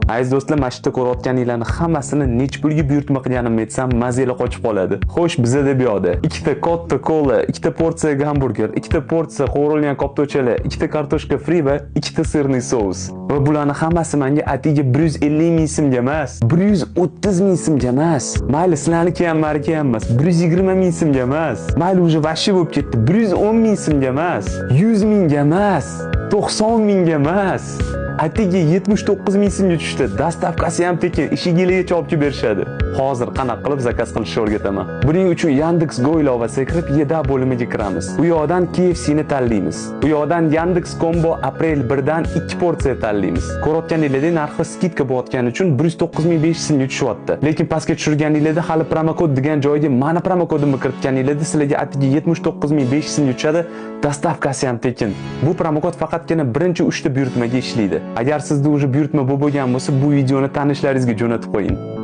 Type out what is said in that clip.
Aziz do'stlar, mana shu yerda ko'rayotganinglarni hammasini nech pulga buyurtma qilganimni aytsam, mazanglar qochib qoladi. Xo'sh, bizada bu yoqda ikkita katta kola, ikkita porsiya gamburger, ikkita porsiya qovurilgan koptochalar, ikkita kartoshka fri va ikkita сырный sous. Va bularni hammasi menga atigi 150 ming so'mga emas, 130 ming so'mga emas. Mayli, sizlarniki ham, maniki ham emas, 120 ming so'mga emas. Mayli, уже вообще bo'lib ketdi. 110 ming so'mga emas, 100 mingga emas, 90 mingga emas. Atigi 79 ming so'mga tushdi. Доставка si ham tekin, eshigingizgacha olib kelib berishadi. Hozir qanaqa qilib заказ qilishni o'rgataman. Buning uchun Yandex Go ilovasiga kirib, Еда bo'limiga kiramiz. U yoqdan KFC ni tanlaymiz. U yoqdan Yandex Combo aprel 1 dan 2 porsiya tanlaymiz. Ko'rayotganinglardek, narxi скидка bo'layotgani uchun 109 500 so'mga tushyapti. Lekin pastga tushirganinglarda, hali promokod degan joyga mani promokodimni kiritganinglarda, sizlarga atigi 79 500 so'mga tushadi. Доставка si ham tekin. Bu promokod faqatgina birinchi 3 ta buyurtmaga ishlaydi. Agar sizda уже buyurtma bo'lib bo'lgan bo'lsa, bu videoni tanishlaringizga jo'natib qo'ying.